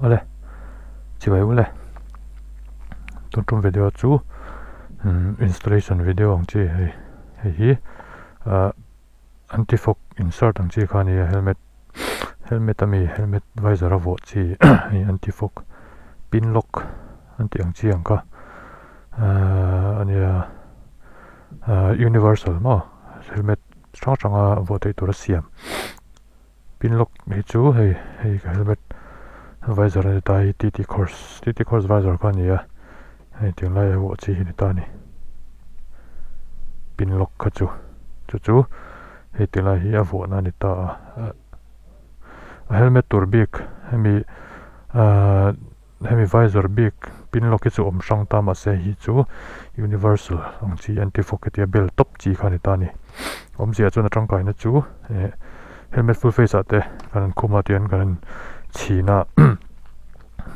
Awle chibai ule tun tum video chu installation video ang chi hei hei hi ah anti fog insert ang chi kha a ni a helmet helmet ami helmet visor a vuah chi hei anti fog pin lock an tih ang chi ang kha ahh a nia ahh universal maw helmet hrang hrang a vuah theih tur a siam. Pin lock hi chu hei hei ka helmet visor a ni ta hi T T course T T course visor kha a ni a hei tiang lai a vuah chi hi a ni ta a ni pin lock kha chu chu chu hei ti lai hi a vuahna a ni ta a a helmet tur bik hemi ahh. Hemi visor bik pin lock hi chu awm hrang ta mahse hi chu universal ang chi anti fog hetia bel tawp chi kha a ni ta a ni. Awmzia chuan a tangkaina chu eh helmet full face ah te kan han khum a tihian kan han chhin a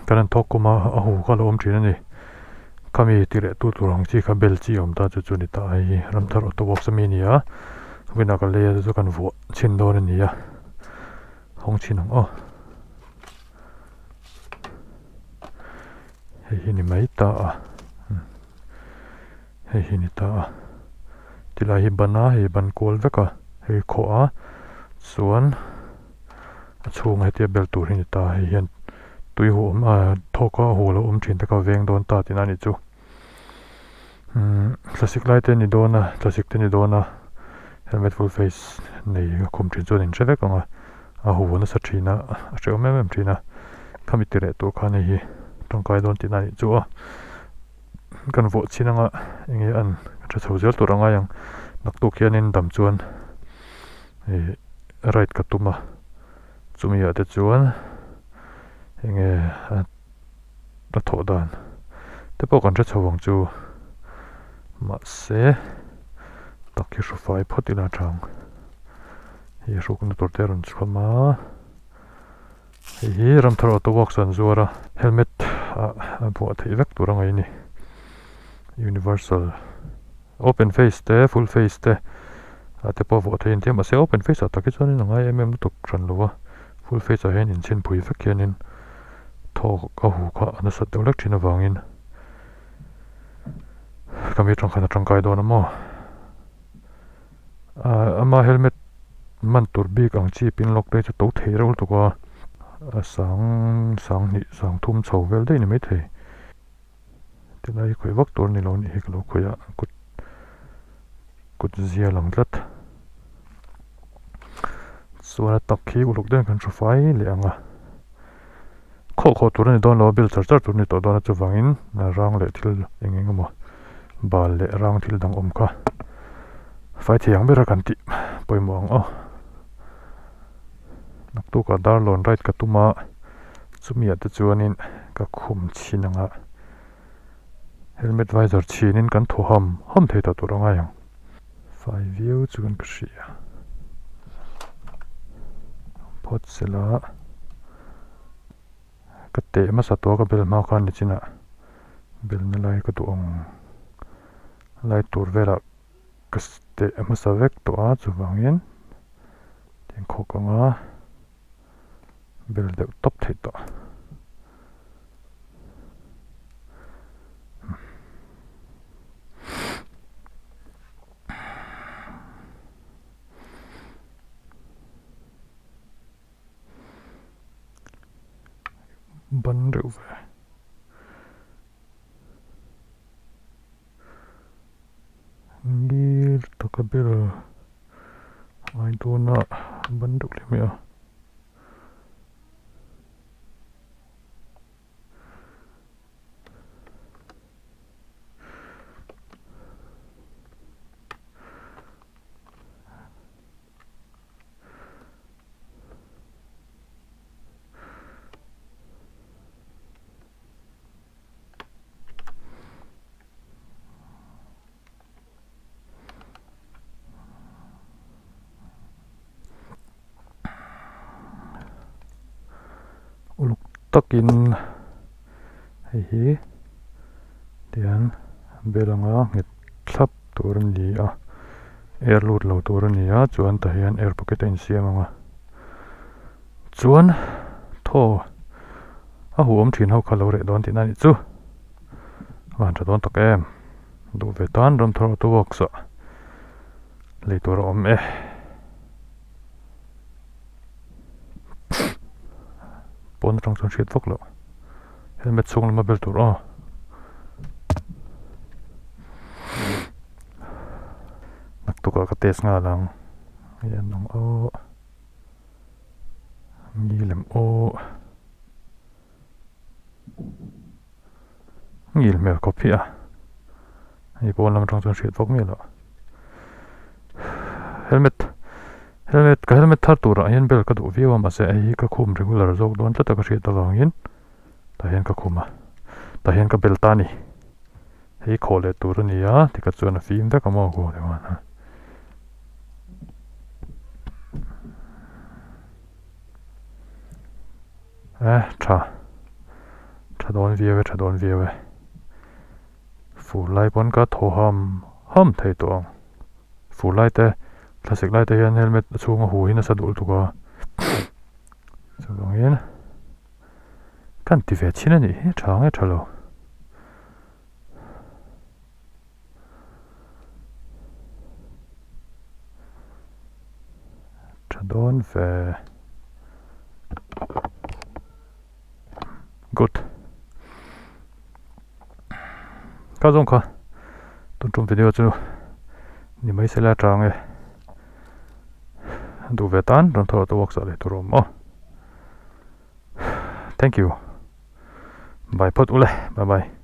kan han thawk khum a a hu kha a lo awm thin a ni. Khami ti leh tu tur ang chi kha bel chi a awm ta chu chu a ni ta a hei hi Ramthar auto works ami a ni a vawiinah ka lei a chu chu kan vuah chhin dawn a ni a hawng chhin ang aw. Hei hi ni mai ta a hei hi ni ta a tilai hi ban a hei ban kual vek a hei khawh a chuan a chhungah hetia bel tur hi ni ta a hei hian tui huh awm ah thawk a huh lo awm thin te kha a veng dawn ta tihna a nih chu umm thlasik lai te a ni dawn a thlasik te a ni dawn a helmet full face nei a khum thin chuan in hre vek ang a. A hu nasa thin a, a hrehawm em em thin a, khami ti leh tur khan hei hi tangkai dawn tihna a nih chu a, kan vuah chin anga enge an tha chho zel tur a ngai ang, naktuk hianin dam chuan ih ride ka tum a, chumi ah te chuan enge a thawh dan te pawh kan hre chho ang chu mahse tak hi hru fai phawt ila tha ang. Hei hrukna tur te a rawn chhuam a hei hi Ramthar auto works an zuar a helmet ah a buah theih vek tur a ngaih a ni universal open face te full face te ah te pawh vuah theih a ni a mahse open face ah tak hi chuanin a ngai em em lutuk hran lo a full face ah hian inchhinpui vek hianin thawk a hu kha a nasat deuh hlek thin avangin ka mi atang khan a tangkai dawn a maw. Ahh ama helmet man tur bik ang chi pin lawk te chu to thei reuh lutuk a a sang sang hnih sang thum chho vel daih a ni maithei tilai hi khawih vak tur a ni lo a nih hi ka lo khawih a kut kut zia lang tlat chuan a tak hi uluk deuhin kan hru fai leh ang a khawh khawh tur a ni dawn lo a bel char char tur a ni tawh dawn a chuvangin rang leh thil eng eng emaw bal leh rang thil dang awm kha fai thei ang ber a kan tih pawimawh ang aw naktukah darlawn ride ka tum a chumi ah te chuanin ka khum chhin ang a helmet visor chhinin kan thaw ham ham thei tawh tur a ngai ang fai viau chuan ka hria phawt sela ka teh hmasa tawh a ka bel hma khan nichinah belna lai ka duh ang lai tur velah ka teh hmasa vek tawh a chuvangin engkhawk anga bel deuh tawp theih tawh. Ban reuh ve. Ngil taka ber ai dawn a ban deuh leh mai a. Uluk takin hei hi tihian bel anga nghet thlap tur a ni a air lut lo tur a ni a chuan tah hian air pocket a insiam ang a chuan thaw. A huh awm thin ho kha lo reh dawn tihna a nih chu. A han tha dawn tak em. Duh ve tan Ramthar Auto Works ah lei tur a awm e. Pawn atang chuan hriat vak loh. Helmet chhung lama bel tur aw. Naktukah ka test nghal ang. Hei an awm aw. Ni lem aw. Ngil hmel khawp hi a. Hei pawn lam atang chuan hriat vak miah loh. Helmet helmet ka helmet thar turah hian bel ka duh viau a mahse hei hi ka khum regular zawk dawn tlat a ka hriat avangin tah hian ka khum a tah hian ka bel ta a ni. Hei khawh leh tur a ni a tikhat chuan a fim vek a maw ku ti chuan a. Eh tha tha dawn viau e tha dawn viau e fur lai pawn ka thaw ham ham thei tawh ang fur lai te thlasik lai te hian helmet a chhunga hu hi nasa duh lutuk a chuvangin kan ti ve chhin a nih hi tha nge tha lo. Tha dawn ve. Good. Ka zawng kha tun tum video chu ni mai sela tang e. Duh ve tan rawn thawh ta work ah leh tur a awm aw. Thank you. Bye phawt ule. Bye bye.